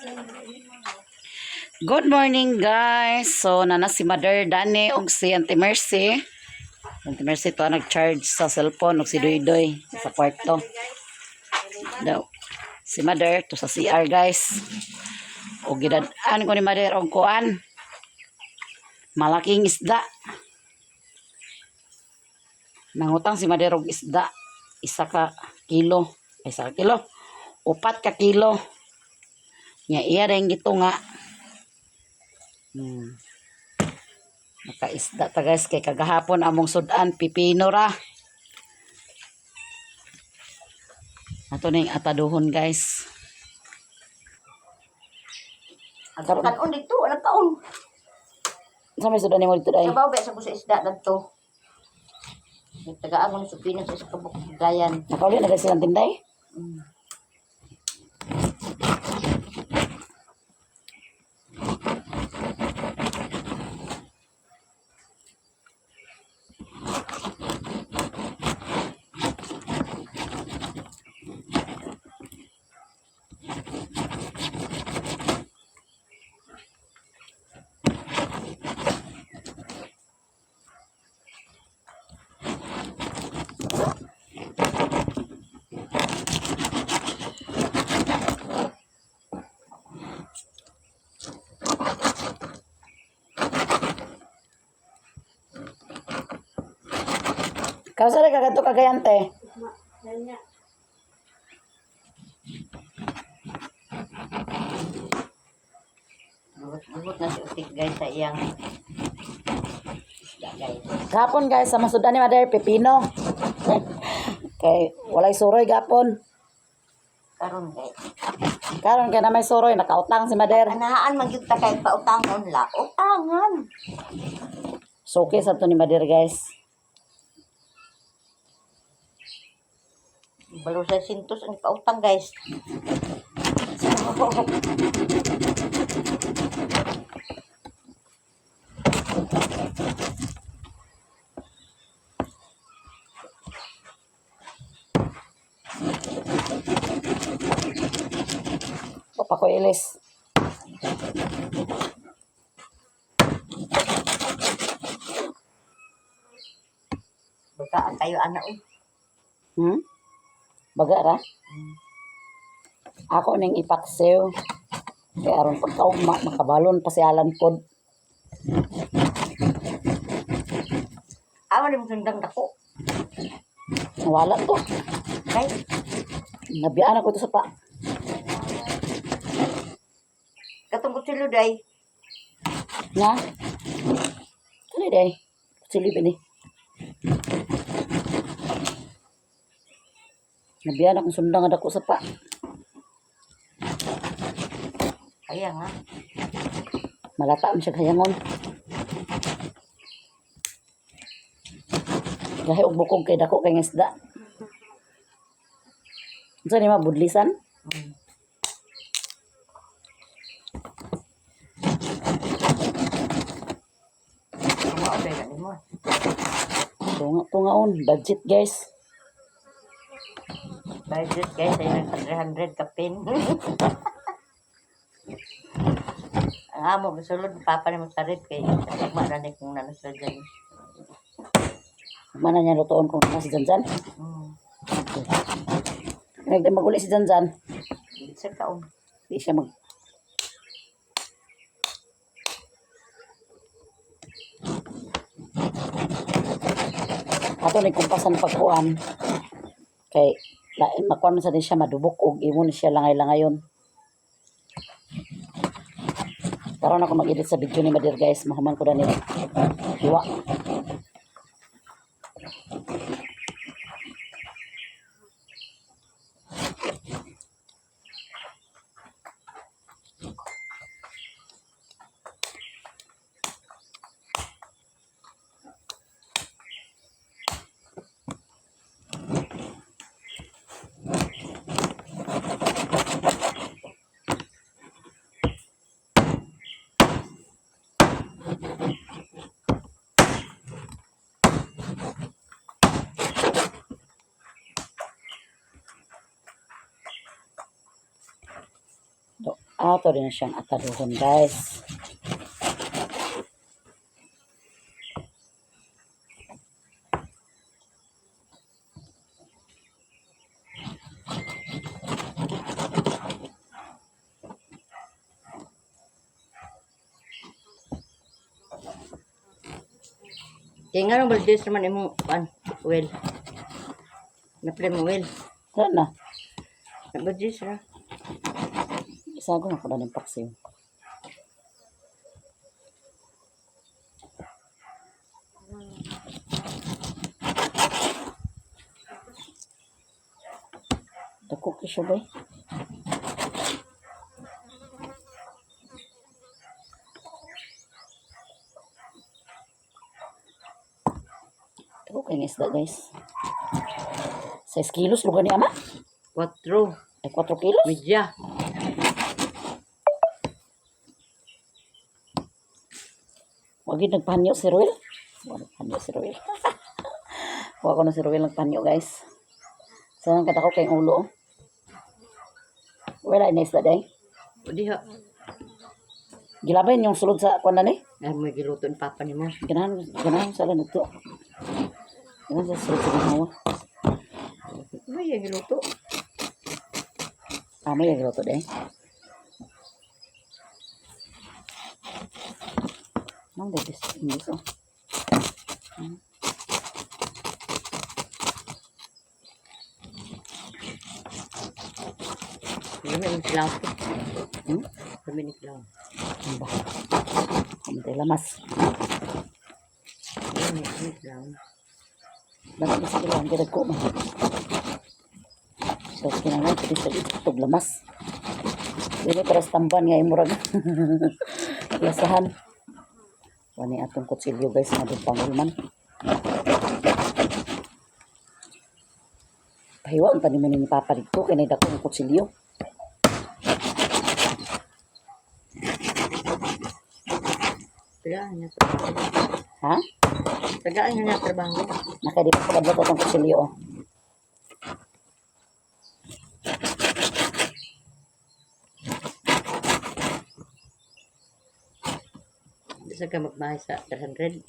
Good morning, guys. So nana si Mother Dani ug si Auntie Mercy. Auntie Mercy to nag-charge sa cellphone ug si Doy Doy sa kwarto. Daw. Si Mother to sa CR, guys. Og gidad-an ko ni Mother og kuan. Malaking isda. Nangutang si Mother og isda. 1 ka kilo. Ay, 1 ka kilo. 4 ka kilo. Nya iya rin gito nga. Nakaisda ta, guys, kay kagahapon among sudan pipino ra. Ato ning ataduhon, guys. Ang kaon dito, alang kaon. Sa may sudan nimo dito day? Sabaw ba sa sa isda dadto. Nagtagaan ko ni supino sa isa ka gayan. Nakauli na guys silang tinday. Karon sa kagadto Cagayan, te. Bugot na si Utik, guys, sa iyang isda, guys. Gapon, guys, sa masudan ni Mother pipino. Kay walay suroy gapon. Karon, guys. Karon kay na may suroy, nakautang si Mother. Anahaan man gyud ta kay pautangon la. Utangan. Suki sa to ni Mother, guys. Balo sa sintos ang pautang, guys. O pa ko ilis. Baka kayo ana oy. Baga ra. Ako ning ipaksiw. Kay aron pagkaugma makabalon pa si Alan pod. Awa ni mo sundang dako. Wala to. Guys, Nabiyaan ako ito sa pa. Katong kutsilyo day. Nga? Ano day? Kutsilyo ba ni? Nabiyaan akong sundang nga dako sa pa. Kaya nga. Malata man siya kayangon. Gahi og bukog kay dako kay nga isda. Unsa ni mabudlisan? Tunga day gani mo. Tunga tungaon, budget, guys. Budget, guys, ay nag 300 kapin. Ang amo gisulod papa ni mo sa rep kay tagma na ni kung nano sa dyan. Mana niya lutoon kung nasa si Janjan? Okay. Nagda maguli si Janjan. Di sa kaon. Di siya mag. Ato ni kumpasan pagkuan. Kay lain makuan man sa din siya madubok og imo ni siya langay-langayon. Karon ako mag-edit sa video ni Madir, guys, mahuman ko dani. Hiwa. Ato rin na siyang ataduhon, guys. Kaya nga nung Valdez naman imong kuan, well. Napli mo well. Wala na. Valdez ra. Isago na ko na ng paksiw. Dako kay siya bay. Dako kay nga isda, guys. 6 kilos lugar ni ama? 4. Ay, 4 kilos? Medya. Wag yun nagpanyo si Ruel. Wag nagpanyo si Ruel. Wag ko na si Ruel nagpanyo, guys. Saan ang kadako kayong ulo, oh. Wala na isda day. O diha. Gilabay yung sulod sa kwan na ni. Ay mo giluto ni papa nimo. Ganahan, ganahan sa lang nagto. Ganahan sa sulod sa ginawa. May giluto. Amo yung giluto day. Nang this English, oh. Lami ang kilaw. Hmm? Lami ni kilaw. Ano ba? Kamatay lamas. Lami ni kilaw. Dapat na sa kailangan kita ko man. So, kinahanglan pwede sa itog lamas. Dili para sa tamban nga imurag. Lasahan. Wani atong kutsilyo, guys, nga doon pangulman. Pahiwa ang panimo ni Papa dito kay nay dako ang kutsilyo. Tagaan niya trabaho. Ha? Tagaan niya trabaho. Naka di pa pagabot atong kutsilyo, oh. Di sa ka magmahay sa 300.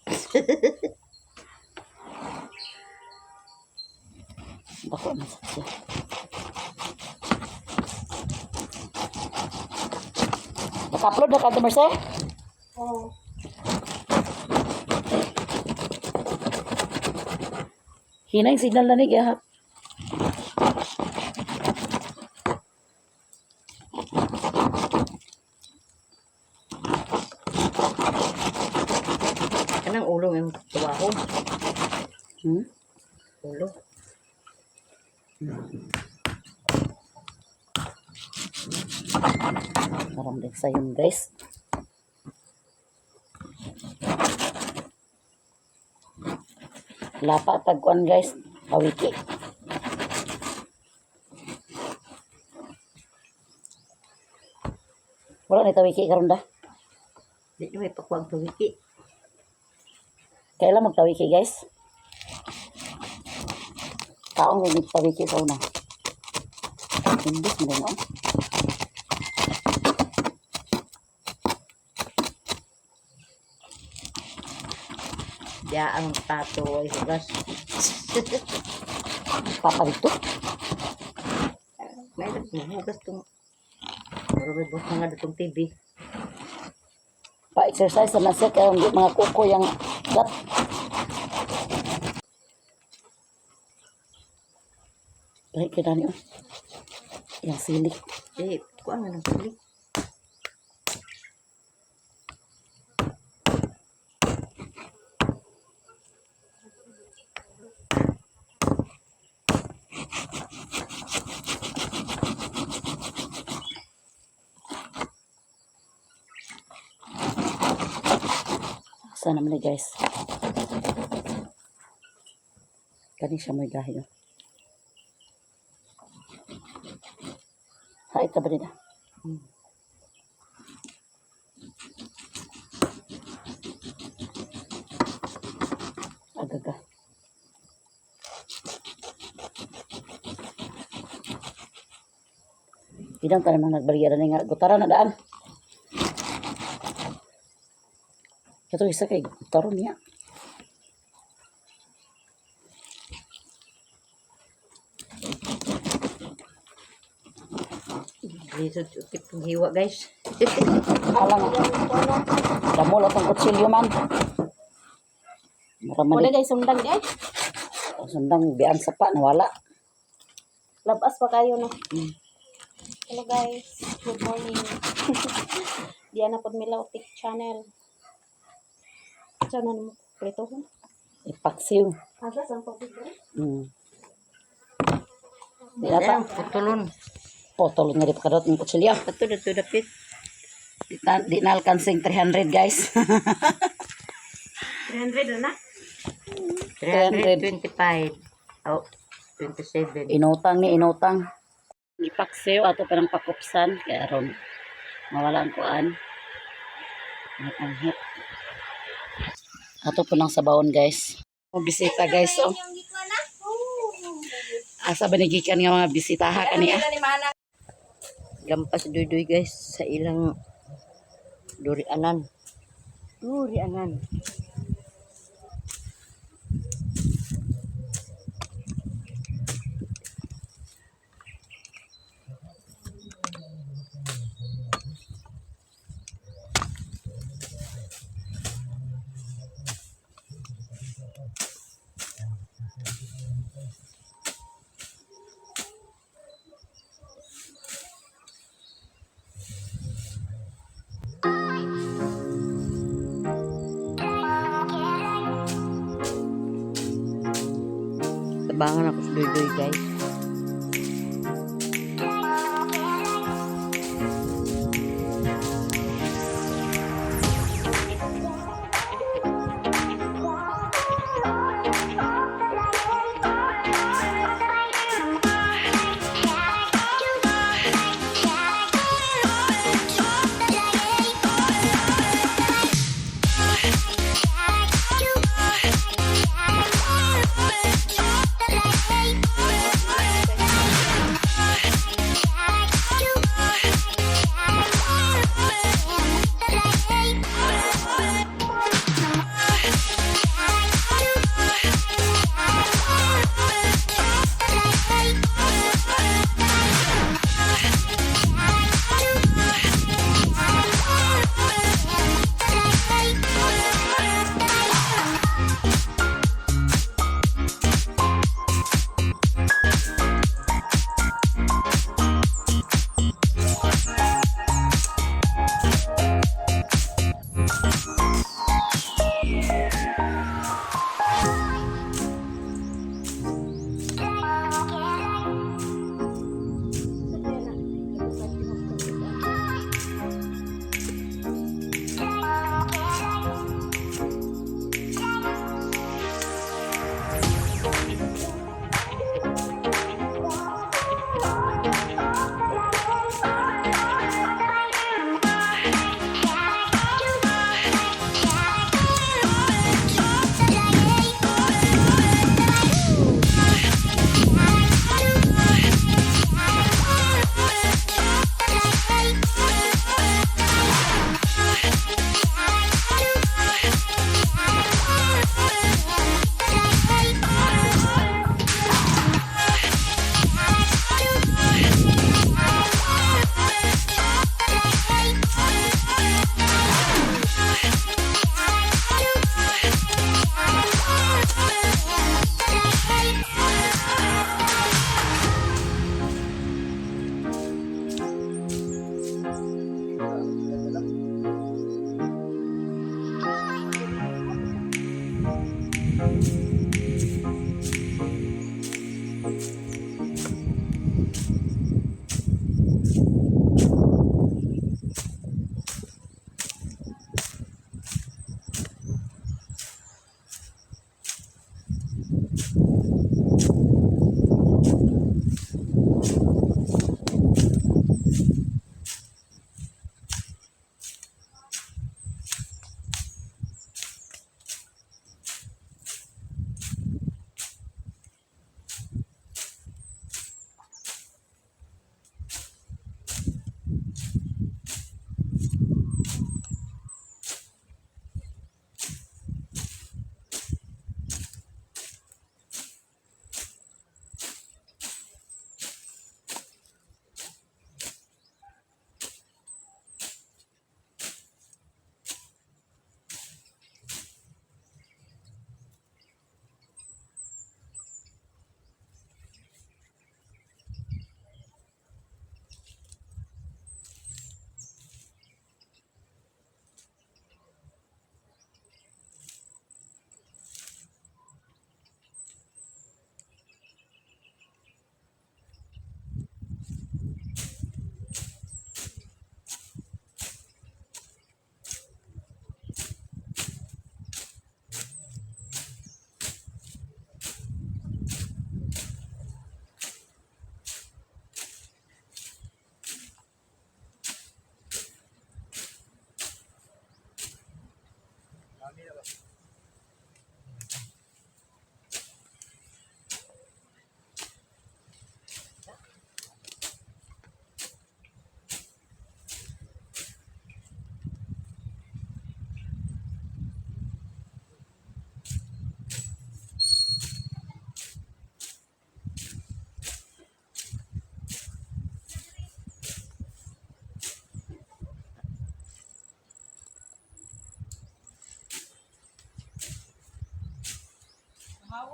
Dako man sa siya. Naka-upload na ka, Ate Merce? Oo. Hina yung signal na ni kaya. Kanang ulo ng tuwahon. Hmm? Ulo. Maram din sayon, guys. Lapa tagkuan, guys. Kawiki. Wala ni tawiki karon da. Di nyo may pakuang tuwiki. Kailan magtawiki, guys? Taong may tawiki sa una. Imbis mo rin, oh. Diya ang pato ay hugas. Papa dito. May naghugas tong. Pero may buhat nga ditong TV. Pa-exercise na siya kaya hindi mga kuko yung gat. Dahil kita niyo. Yang silik. Eh, kuang nga ng sili. Sana naman na, guys. Kani siya may gahi, oh. Hait ka ba rin, ah? Agaga. Idang tayo mga nagbaligya na nga. Gutara na daan. Kato isa kay gutaro niya. Lisod utip ng hiwa, guys. Alang. Damo lang tong kutsilyo man. Mura man Wala guys, sundang di ay. Sundang bian sa pa nawala. Labas pa kayo no. Hello guys, good morning. Diana pod Mila Utik Channel. Channel mo prito ko. Ipaksiw. Asa sa tubig diri? Di na ta. Ayan, putulon. Potol nga di pa kadot ng kutsilyo. Ato na to dapit. Di na alkansing 300, guys. 300 na na. 325. Oh, 27. Inutang ni inutang. Ipaksiw ato pa ng pakupsan kay aron mawala ang kuan. Ang hit. Ato po ng sabawon, guys. Mga bisita, guys, oh. Asa ba nagikan nga mga bisitaha kaniya? Lampas duy-duy, guys, sa ilang durianan. Durianan. Tabangan ako sa duy-duy, guys.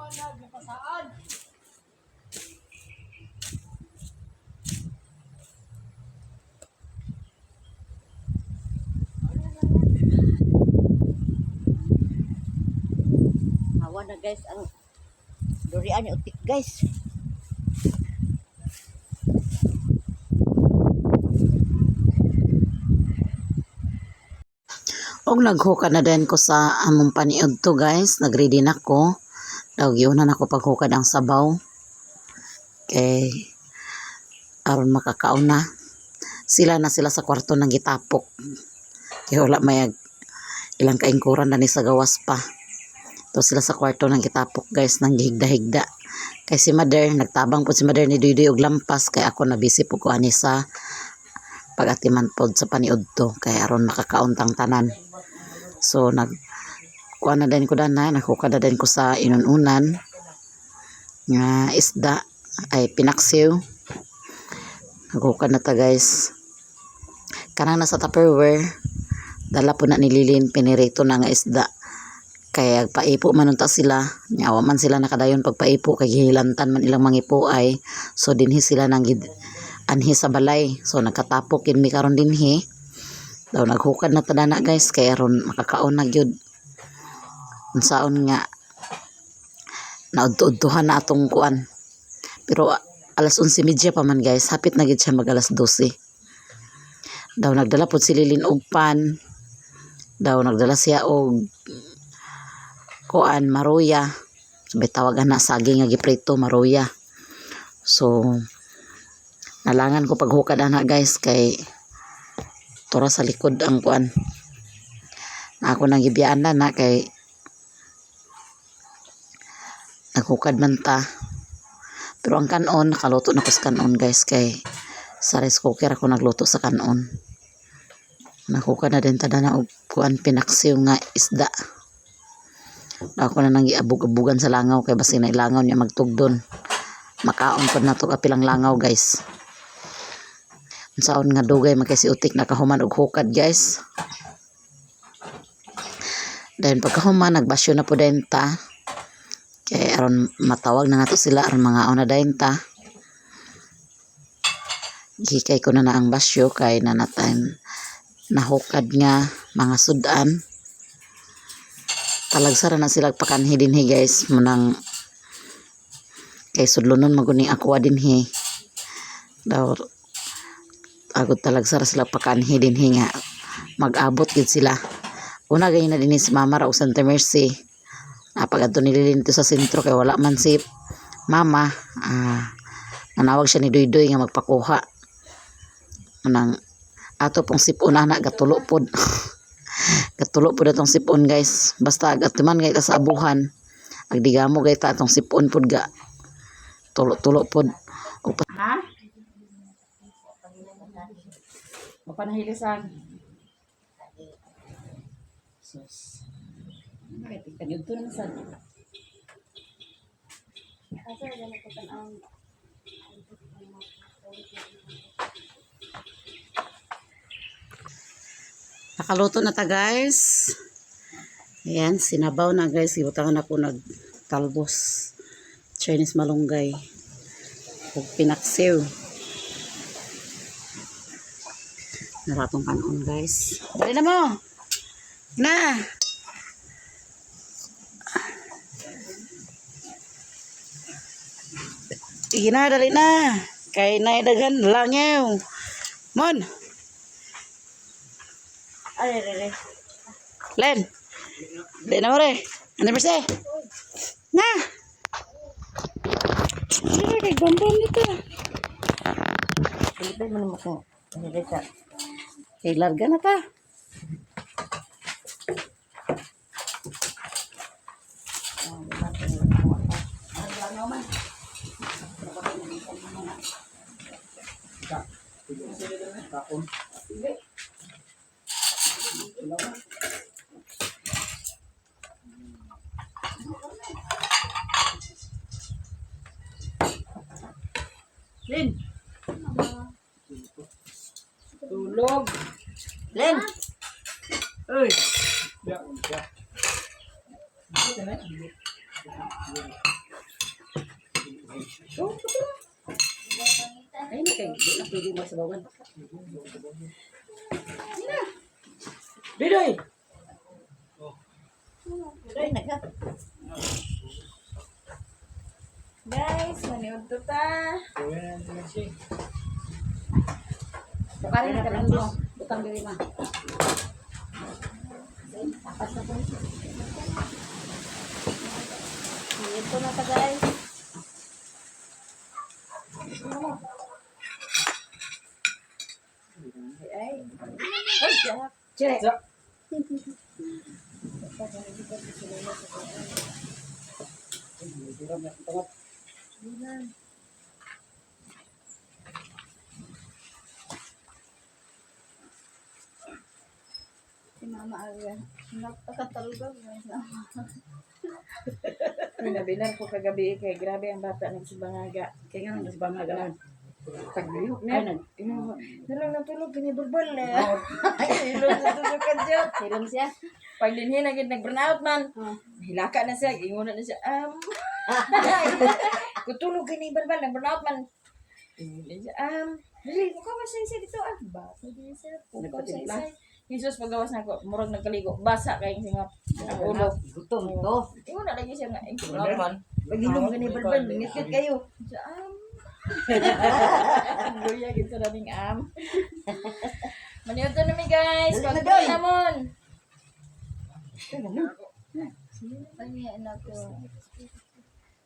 Hawa na guys ang durian ni utik guys. Og naghukad na din ko sa among paniud to guys. Nagready na ko. Daw giuna na ko paghukad ang sabaw. Kay aron makakaon na. Sila na sila sa kwarto nang gitapok. Kay wala may ilang kaingkuran na ni sa gawas pa. To sila sa kwarto nang gitapok guys nang gihigda-higda. Kay si Mother, nagtabang po si Mother ni Duyduy og lampas kay ako na busy po ko ani sa pag-atiman pod sa paniud to kay aron makakaon tang tanan. So nag kuha na din ko dana, nakuha na din ko sa inununan nga isda ay pinaksiw. Nakuha na ta guys. Kanang nasa Tupperware, dala po na nililin pinirito na nga isda. Kaya paipo man unta sila, nyawa man sila nakadayon pagpaipo kay gihilantan man ilang mangipo ay. So dinhi sila nang anhi sa balay. So nagkatapok kin mi karon dinhi. Daw naghukad na tadana guys kay aron makakaon na gyud. Unsaon nga naudto-udtuhan na atong kuan. Pero alas 11:30 pa man guys, hapit na gid siya mag alas 12. Daw nagdala pod si Lilin og pan. Daw nagdala siya og kuan maruya. So, may tawagan na saging nga giprito maruya. So nalangan ko paghukad ana guys kay tura sa likod ang kuan. Na ako nang gibiyaan na na kay naghukad man ta. Pero ang kanon, nakaluto na ko sa kanon guys kay sa rice cooker ako nagluto sa kanon. Naghukad na din tada na og kuan pinaksiw nga isda. Ako na nang giabog-abugan sa langaw kay basin na ilangaw niya magtugdon. Makaon pod nato kapilang langaw guys. Unsaon nga dugay man kay si Utik nakahuman og hukad guys. Then pagkahuman nagbasyo na po dayon ta. Kay aron matawag na nato sila aron mga na dayon ta. Gikay ko na na ang basyo kay nanatan nahukad nga mga sudan. Talagsara na sila pakanhi dinhi guys munang kay sudlonon maguni ako dinhi. Daw agod talagsara sila pakanhi dinhi nga mag-abot gid sila. Una ganyan na din si Mama ra og Santa Mercy. Napag adto nililin dito sa sentro kay wala man si Mama. Nanawag siya ni Duyduy nga magpakuha. Unang ato pong sipon ana gatulo pod. Gatulo pod atong sipon guys. Basta atuman gay ta sa abuhan. Agdigamo gay ta atong sipon pod ga. Tulo-tulo pod. Ha? Mapanahilisan. Sus. Bakit? Kanyudto naman sa... Asa na ko tan-ang. Nakaluto na ta guys. Ayan, sinabaw na guys. Ibutangan ako nagtalbos. Chinese malunggay. Ug pinaksiw. Naratong kanon guys. Dali na mo! Na! Sige na, dali na. Kay naidaghan langaw. Mon! Ay, re, re. Len. Len na mo re. Ano ba siya? Na. Sige, kay bambam nito. Pilipin mo naman kung re sa Kay larga na ta. Lin. Tulog. Len, Uy. sa bawan. Didoy! Ay, naga. Guys, maniod to ta. Bukarin na ka mo. Butang diri ma. Ito na ta guys. Che. Si Mama Aga. Nagpakatalugag. Nabilan ko kagabi kay grabe ang bata nagsibangaga. Kaya nga nang bangagaan. Paglihok Ay, na. nag Nalang natulog kini bulbul. Hilom sa tusok ka dyan. Hilom siya. Pag dinhi na gid nag burn out man. Oh. Hilaka na siya, ingon na siya. Kutulog kini balbal nag burn out man. Ingon na siya. Dili ko ka siya dito ah. Basa di siya. Pukaw siya Nagpatimpla? siya. Jesus pagawas na ko, murag nagkaligo, basa kay singap ang ulo. Gutom to. Ingon na lagi siya nga. Pag hilom ka ni balbal, ngitngit kayo. Siya, Guya, gito na ding am. Maniod to nami guys. Dali na, Pag Doy. namon.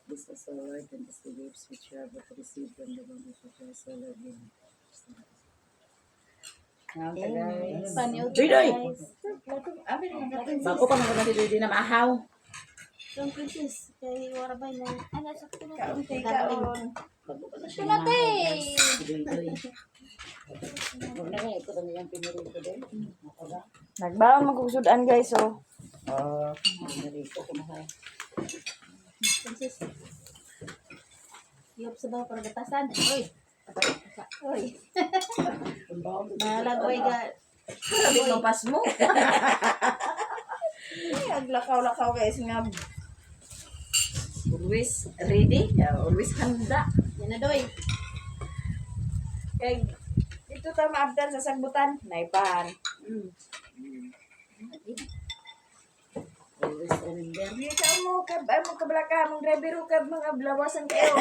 This is the Lord and this the gifts which you have received from the Lord of Christ, our Lord. Amen. Paniod Doy, doy! guys. Bago pa naman natin Doy na maahaw. Yung princess. Kay Warabay na. Ano, sakto na. Kaunti kaon. Bago pa na siya Ito na, te. maahaw. Doy, doy. Huwag na nga, ito na niyang pinirito din. Ako ba? Nagbaon magkusudan guys oh. Pinirito ko na kaya. Princess. Iyop sa baho para gatasan. Oy. Oy. Malagoy ga. Sabi mo pas mo. Ay, aglakaw-lakaw guys nga. Always ready, always handa. Yan na doy. Kay dito ta maabdan sa sagbutan, naipan. Always remember. Di ka mo kab mo kablaka mong driver kab mga blawasan kayo.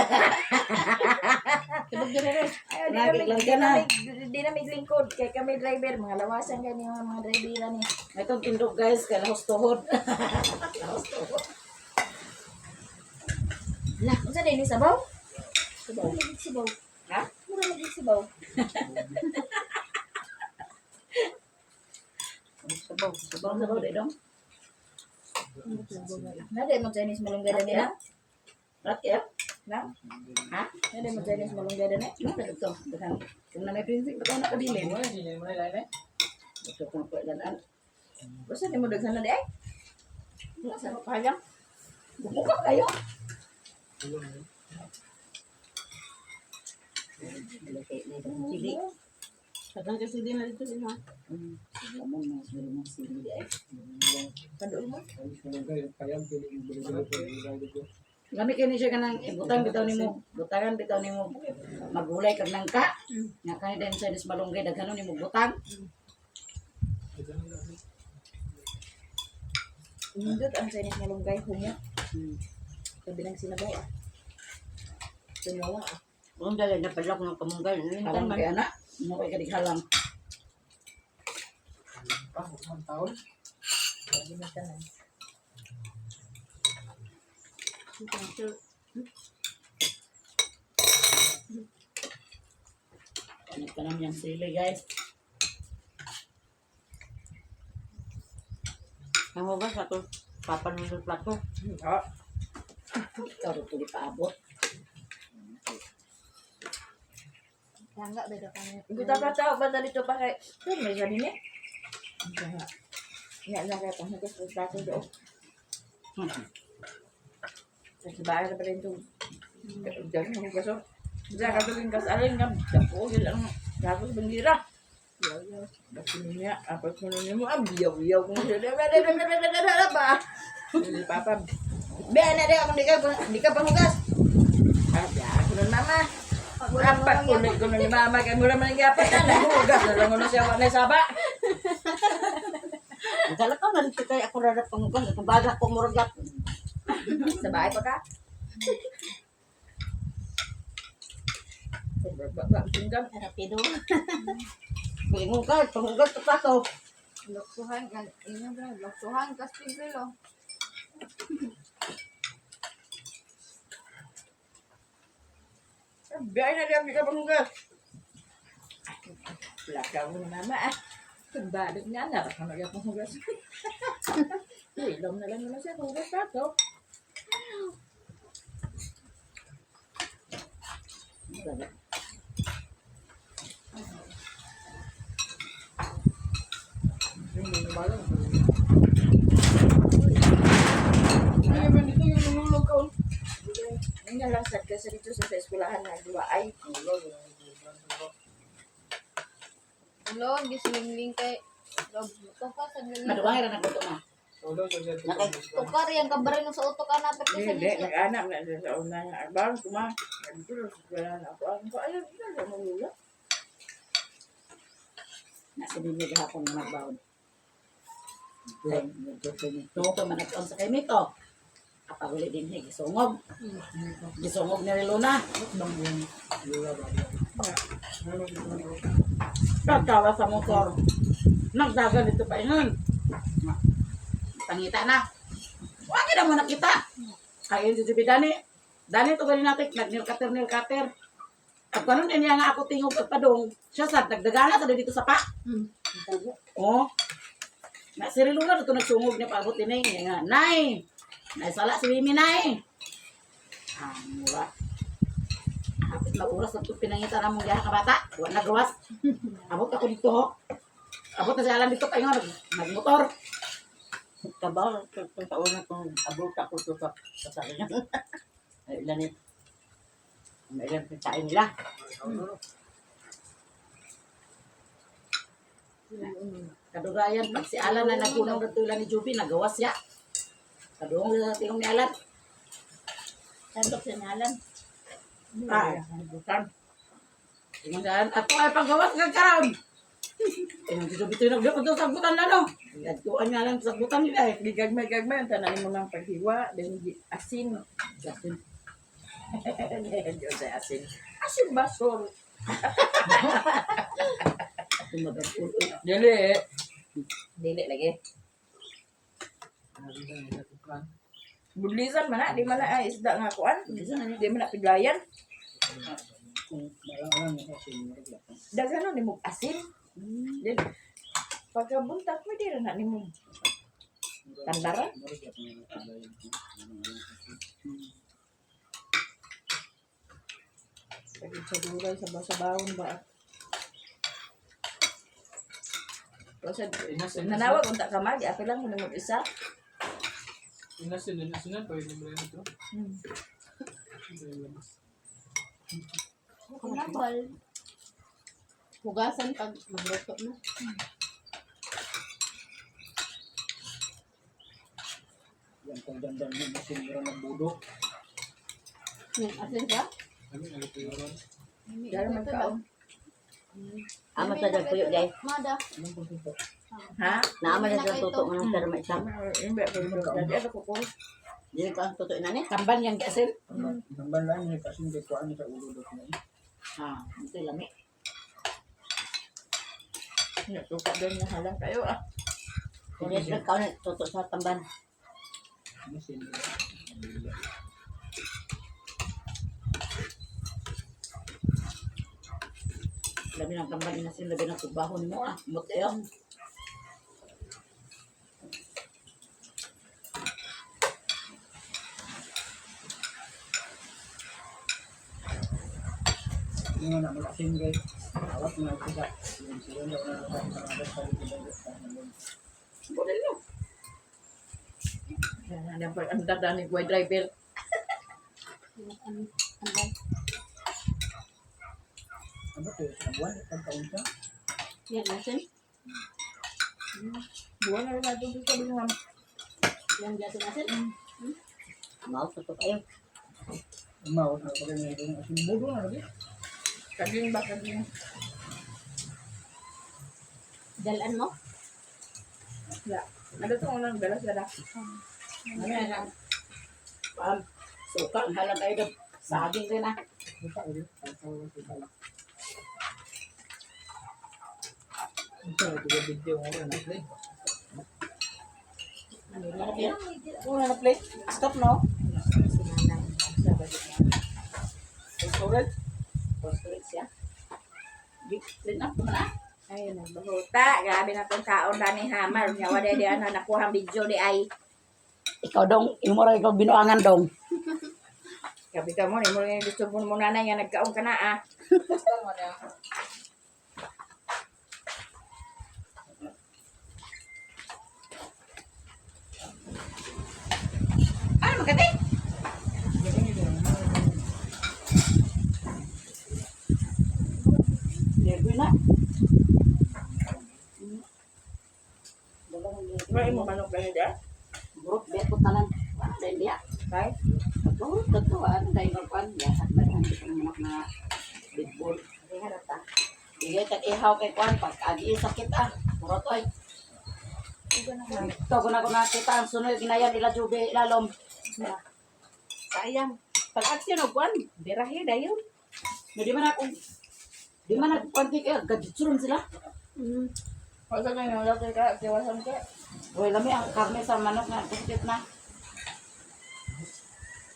Tibog dyan rin. Ay, di Lagi kami, lang di ka na. na di na miglingkod kay kami driver mga lawasan kay ni mga driver ni. Itong tindog guys, kay lahos tuhod. Lah, unsa din ni sabaw? Sabaw. Mura sibaw. Ha? Mura lagi sibaw. Sabaw, sabaw, sabaw, dong. Na di mo Chinese malunggay dani na. Rat ya? Na? Ha? Na di mo Chinese malunggay dani. Ano na ito? Daghang. Kung na may prinsip, ba't na kabilin? Ito kung pailanan. Basta di mo daghan na di ay. Sa payang. Buka kayo. Sige. Daghang kasi din na dito sila. Among mga siguro mga sili. Kaduol mo. Lami kini siya kanang ibutang bitaw nimo, butangan bitaw nimo. Magulay kag nangka. Nga kani din sa nis malunggay daghanon nimo butang. Nindot ang Chinese malunggay humya. Sabi ng sinabaw ah. Tunawa ah. Kung dali na pala kung kamunggal. Lintan Halang man. kay ana, mo kay kadighalang. Sabi ng tanan. Nagtanam niyang sili guys. Ang hugas ato. Papanunod plato. Ah. Ikaw rin tuloy paabot. Langga ba daw kami? Guta pa tao ba dito pa kay. Pero may sabi niya. Nga. Nga na kay panghugas sa plato do. Sa bahay na pala ito. Diyan sa hugas oh. Diyan ka tuling kasalin nga. Dako yun ang tapos bandira. Dako niya, apat ko niya mo, ah, biyaw-biyaw kung siya. Ba? Hindi, Papa. Be, na di ako, di ka panghugas. Ah, biya ako nun, mama. Apat ulit ko na ni mama kay mura man gyapon na naghugas na lang na siya wa na saba. Ang ka man kay ako ra panghugas, akong baga ko murag gapon. Sa bahay pa ka? Ba ba singgan. Rapido. Ingon ka, panghugas ka pa to. Loksuhan, inyo ba? Loksuhan, kastig rilo. Biyahe na diyan ka panghugas. Plaka mo ni mama ah. Pagbalik nga na baka magyapon hugas. Ilom na lang naman siya hugas pa to. Dito yung nulog ka. Nga lang sad kasi dito sa eskwelahan na duwa ay. Ulo, gisilingling kay Tuka sa nila. Maduway ra nagluto ma. Tuka rin, ang kabarin sa utok ka na. Pero sa Hindi, nila. nag-anak na siya sa una. Arbang kuma. Nagduro sa eskwelahan ako. Ang ko ayaw dito sa malula. Na si Mimi gahapon nga nagbaon. Tuo pa man nagkaon sa kay Mito. Apahuli din ni gisungog. Gisungog ni Luna. Pagkawa sa motor. Nagdagan dito pa ingon. Pangita na. Wag na mo nakita. Kain si Juby Dani. Dani to ganin natin nagnil cutter nil cutter. At kanon din niya nga ako tingog at padong. Siya sa nagdagana sa dito sa pa. Oh. Na si Luna dito nagsungog niya paabot ini niya nga. Nay. Nay sala si Mimi nay. Ah, mura. Hapit mag-oras na ito pinangita na mong gaha ka bata. Wa na gawas. Abot ako dito ho. Abot na si Alan dito kayo nagmotor. Kabaw, sa una kung abot ako to sa sa niya. Ay ilan ni. May ilan pagkain nila. Kadugayan pag si Alan na nagkunong ng ni Juby nagawas siya. Kaduong sa tingong ni Alan. Sandok sa nalan. Ah, Bukan. Ingon daan, ako ay paggawas kag karon. Ingon si Juby tunog ko sagbutan na no. Nagtuan nga lang sagbutan nila eh. Gigagmay-gagmay ang tanan mo ng paghiwa, then asin. Asin. Diyos ay asin. Asin ba, sorry. Tumagag-ulo. Dili. Dili lagi. Budlisan man na, di man na ay isda nga kuan. Di man na piglayan. Daghan ni mo asin. Dili. Pagkabuntak mo di ra na nimo tandaran. Pagid sa gulay sa basabawon ba. Basta nanawag unta ka mag, apil lang mo isa. Inasin, inasinan, pwede mo rin ito. Kinabal. Hugasan pag magluto na. Yan, kung dandan mo, masin mo ng budo. Yung asin ka? Ano, nalito yun. Dara man kaon. Ama sa dyan puyo guys. Mada. Ha? Naama na dyan tuto ng sir may isang. Hindi ko dadi ako ko. Dili ko ang tuto ina ni. Tamban yang asin. Tamban lang, may kasin, kay kuhaan sa ulo dot na eh. Ah, ito lami. Natuka din na halang kayo ah. Dili sila kaon tuto sa tamban. Inasin, Labi ng tamban inasin, labi ng tubahon mo ah. Muteo. Hindi nga na mag-asin guys. Awat mo na ito sa. Yung siya na una sa mga sa likod ng Borelo. Yan ang ang dada ni Guy driver. Ano? Ano? Ano to? Sa buwan, pagkaon siya. Yan asin? Buwan na rin natin dito sa mga Yan asin asin? Mao tuto kayo. Umawat na pa rin yung asin. Budo na lagi. Kaging ba kaging? Dalan mo? Ya. Ano itong unang balas na? Ano yan ah? Suka, ang halang kayo daw. Saging rin ah. Una na play. Stop no. Storage. Storage siya. Clean up mo na. Ay, nagbahuta. Grabe na itong kaon dani hammer. Nga wala di ano, nakuha ang video di ay. Ikaw dong, imo ra ikaw binuangan dong. Gabi ka mo, mo yung gusto mo muna na nga nagkaon ka na ah. Ano magkati? Lego na. May mo manok ganyan di ah. Burot biya ko tanan. Wala dahil diya. Kay? Pagburot ka to, ano dahil magkuhan. Yasak na rin ang manok na bitbol. Bigay tag ihaw kay kuan pag agi sakit ah. Burot oy. Ito ko na ko nakita ang sunod ginayan ila jube ilalom. Sayang. Pag-aksyon og kuan, birahe dayon. Na di man ako di man ako kuan kay gadjutsuron sila. Wala ka nga, wala ka, tiwasan ka. Hoy lami ang karne sa manok nga sakit na.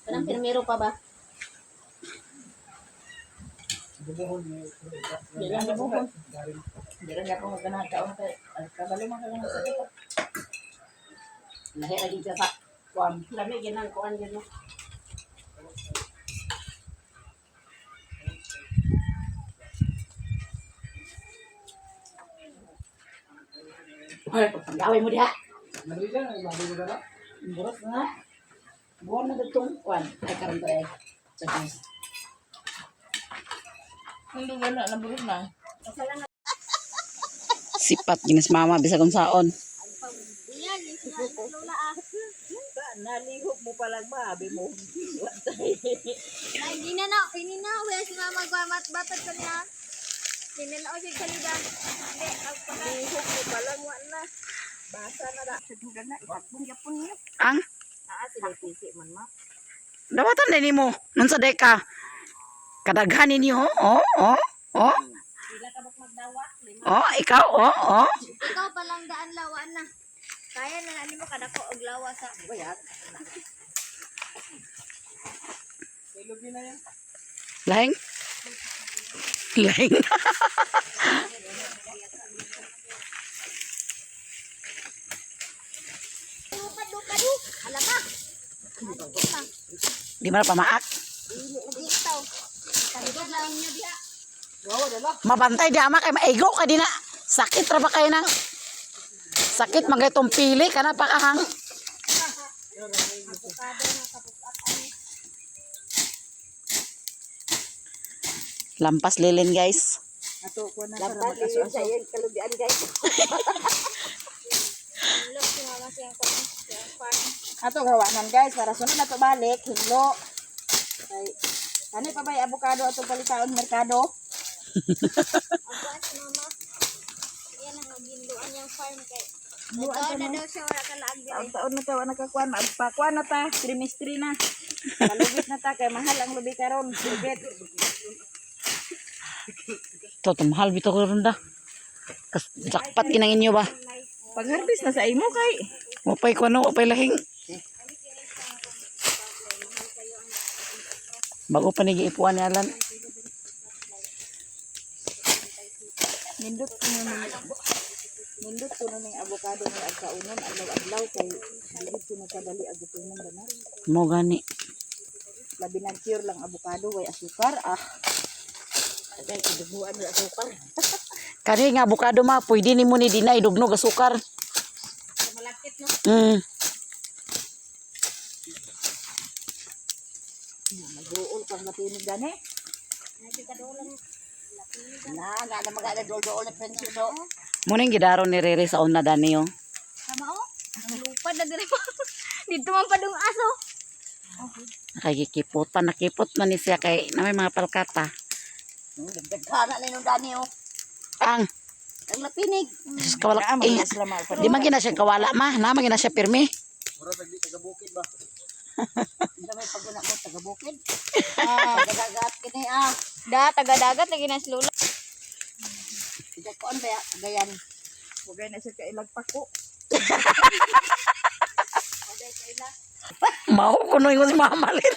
Kanang pirmiro pa ba? Di lang nabuhon. Di lang ako maganahan kaon kay. Ay, kabalo man ka nga sa ito. Lahi lagi siya sa kuan. Lami ginang kuan yun no. Hoy, pagaway mo diha. Madali lang, madali ko na. Burot na. Buwan na itong kuan. Ay karon to eh. Sige. Hindi na, naburot na. Sipat ginis mama bisag unsaon. Iyan, yung sila lola ah. Nalihok mo palang ba, abi mo. Na, hindi na na, hindi na, wala si mama magmamat batad sa niya. Hindi na siya kalida. Hindi, agpaka. Lihok mo palang, wala na. Basa na da. Na, itakbong yapon niya. Ang Ah, sila pisi man ma. dawatan din nimo nun sa deka. Kadaghan ninyo oh oh oh. Sila ka bak magdawat? Oh, ikaw oh oh. Ikaw palang daan lawaan na. Kaya na nani mo kadako og lawa sa. Lahing. Lahing. Lupad lupad. Hala ka. Di man na pamaak. Dito. Talikod lang niyo diha. Mabantay di ama kay maigo ka di na. Sakit ra ba kayo nang sakit man kay tong pili kana pa kahang. Lampas lilin guys. Ato ko na para mag-aso-aso. kalubian guys. Look si mama siyang kuan, siyang farm. Ato gawanan guys para sunod na to balik hinlo. Kay ano pa ba yung avocado atong palitaon merkado? Ang kuan si mama. Yan ang ginduan niyang farm kay. Nagkaon na daw siya wala ka laag diri. Taon-taon na ta wa nakakuan, maagpakuan na ta, trimestri na. Malubit na ta kay mahal ang lubi karon. Lubit. To tumahal bitaw ko ron da. Kas jackpot kinang inyo ba? Pag-harvest na sa imo kay Wapay ko ano, wapay lahing. Bago pa ni giipuan ni Alan. nindot kuno ning nindot kuno ning avocado ni agkaunon adlaw-adlaw kay dili kuno kadali ag gutomon ba na. Mo gani. Labi na cure lang avocado way asukar ah. Kay kiduguan ra asukar. Kani nga abukado ma, pwede nimo ni dinay dugnog asukar. Malakit no. Magruol kang matinig gani. Na, na na magana dol-dol na prinsip do. Mo ning gidaron ni Rere sa una dani oh. Tama oh. Lupad na diri pa. Dito man padung aso. Nakagikiputan, nakipot man ni siya kay na may mga palkata. Dagdagkana na yung dani oh. Ang Ang lapinig. Diyos kawala. Eh, di man gina siya kawala ma. Na man gina siya pirmi. Mura sa di taga bukid ba? Hindi may paguna ko taga bukid. Ah, taga-dagat kini ah. Da, taga-dagat lagi na si Lola. Taga kuan ba gayan. Wagay na siya kailag pako. Mao kuno ingon si Mama Lin.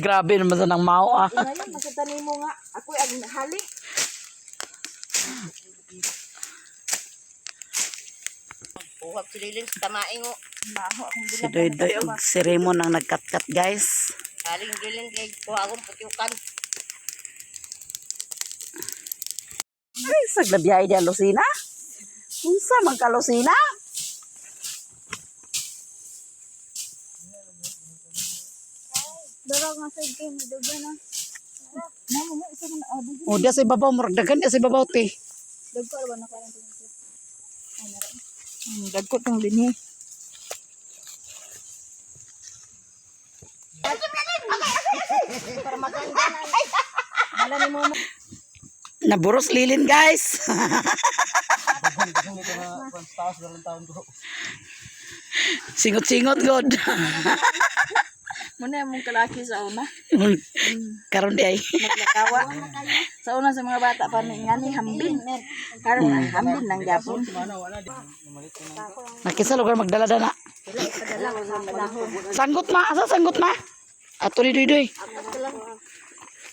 Grabe naman sa nang mao ah. Ngayon, makita nimo nga. Ako'y ang hali. Uwag sililin sa tamaing oh. Maho akong Si Doy Doy og si Raymond ang nagkatkat guys. Haling gilin kay kuha akong putyukan. Ay, saglabihay diya Lucina. Unsa man ka Lucina? Durog nga sa game, dugo na. O diya sa ibabaw murag dagan diya sa ibabaw te. Dagko ba na karon tingin? Dagko tong dinhi. Naburos lilin guys. Daghan dito na kung taas dalang taon ko. Singot-singot god. Muna mong kalaki sa una. Karon di ay. Maglakawa. Sa una sa mga bata pa ni ngani hambin. Karon hambin nang gapon. Nakisa lugar magdala dana. Sanggot ma, asa sanggot ma? Ato ni Doy Doy.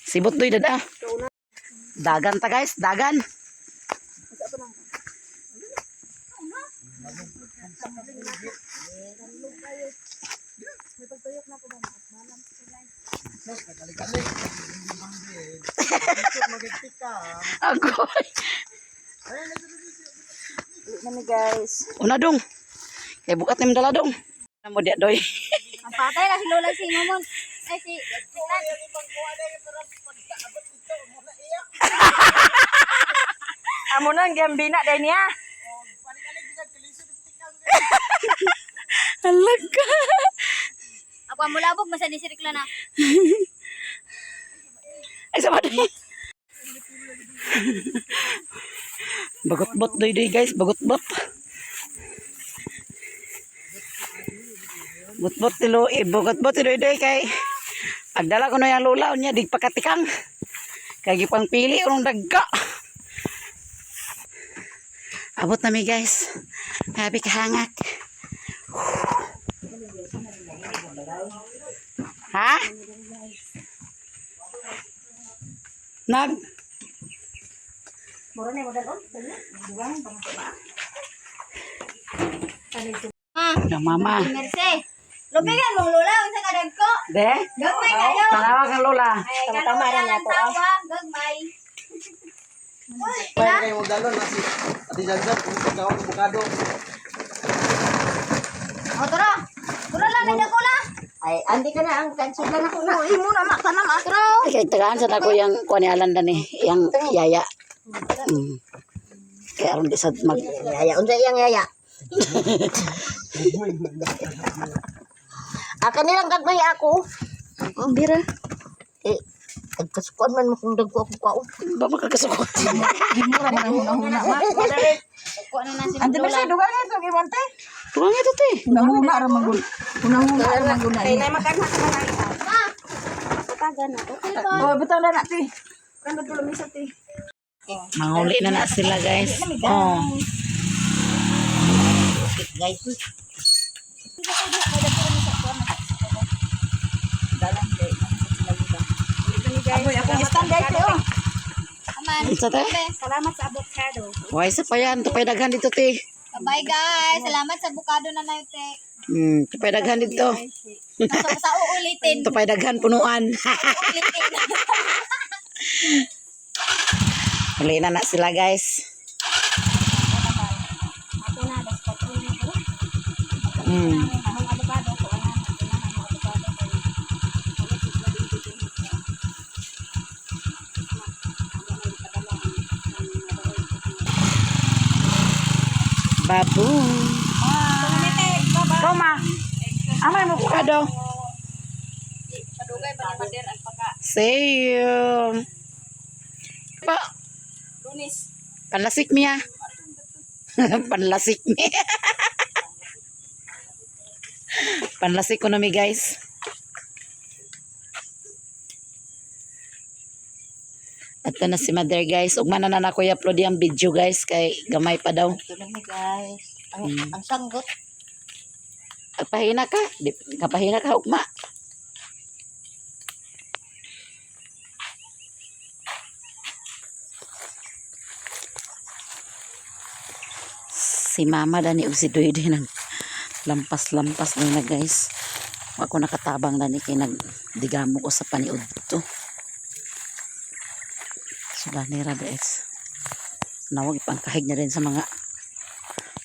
Sibot Doy dada. Dagan ta guys, dagan. Agoy. Nami guys. Una dong. Kay bukat ni dala dong. Mo di doy. Ang patay na si Lola si Mamon. Ay si Lan. Amo nang gambina dai niya. Alaga. Ako ang mulabog masa ni si Rikla na. Ay sama doy. Bagot-bot doy doy guys, bagot-bot. Bot-bot tilo, eh, bagot-bot doy doy kay agdala ko na yung lola unya dig pakatikang. Kay gipang pili urong dagga. Abot na mi guys. Happy kahangak. Ha? Nag Ah, Ng mama. Merce. Lupigan mong Lola unsa ka dagko? De? Gagmay kayo. Tanawa kang lola. Ay, tama ra na to. Gagmay. Kaya kayo mo dalon na si Ate Janjan kung pagkaon bukado. O tara. Tara lang na dagko la. Ay, andi ka na ang cancel lang ako na. Imo na ma tanam ah. Tara. Ay, kay tagaan sa nako yang kuan ni Alan dan eh, yang yaya. Kaya aron di sa mag Yaya, unsa iyang yaya? Ah, kanilang gagmay ako. Ang bira. Eh, nagkasukuan man mo kung dagko ako kaon. Ba makakasuko. Imo ra man ang hunahuna ma. Kuha na na si Ante Lola. Merce dugang ito imong te. Tuwang ito te. Hunahuna ra manggul. Hunahuna ra manggul na. Oh, butang na na te. Kanda tulo misa te. Manguli na na sila guys. Oh. Guys, Agoy akong stand guys te oh. Aman. Unsa te? Salamat sa avocado. Why sa pa yan? Tupay daghan dito te. Bye guys. Salamat sa bukado na nayo te. Tupay daghan dito. Sa uulitin. Tupay daghan punuan. Uulitin. Uli na na sila guys. Ako na, alas 4 na ko. Ang avocado ko, ana, kailangan ang avocado ko. Babu. Toma. Amay mo bukado. See you. Pa. Lunes. Panlasik miya. Panlasik mi. Panlasik ko na mi, guys. Ato na si mother, guys. Ugma na na ko i-upload yung video, guys, kay gamay pa daw. Ito lang ni guys. Ang sanggot. Pahina ka. Di, kapahina ka ugma. Si mama dani ug si Doy nag lampas-lampas na guys. Wa ko nakatabang dani kay nagdigamo ko sa paniud to. So dani ra guys. Nawag ipangkahig na rin sa mga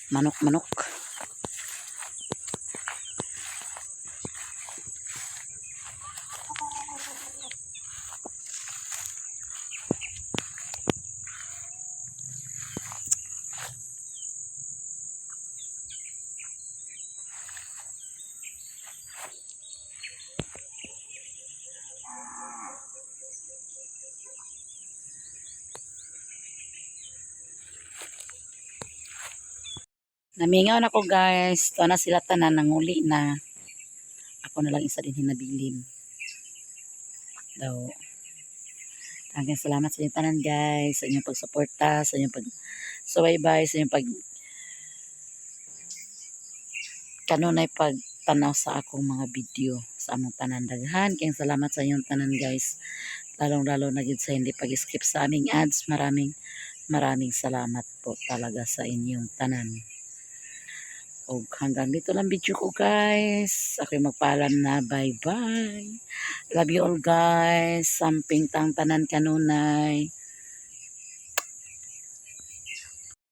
manok-manok. Namingaw na ko, guys. Ito na sila tanan nanguli na. Ako na lang isa din hinabilin. Daw. Hanggang salamat sa inyong tanan, guys, sa inyong pagsuporta, sa inyong pag subaybay, sa inyong pag kanunay pagtanaw sa akong mga video sa among tanan daghan. Kaya salamat sa inyong tanan, guys. Lalong-lalo na gid sa hindi pag-skip sa aming ads. Maraming maraming salamat po talaga sa inyong tanan. Og hanggang dito lang video ko, guys. Ako'y magpaalam na. Bye-bye. Love you all, guys. Samping tang tanan kanunay.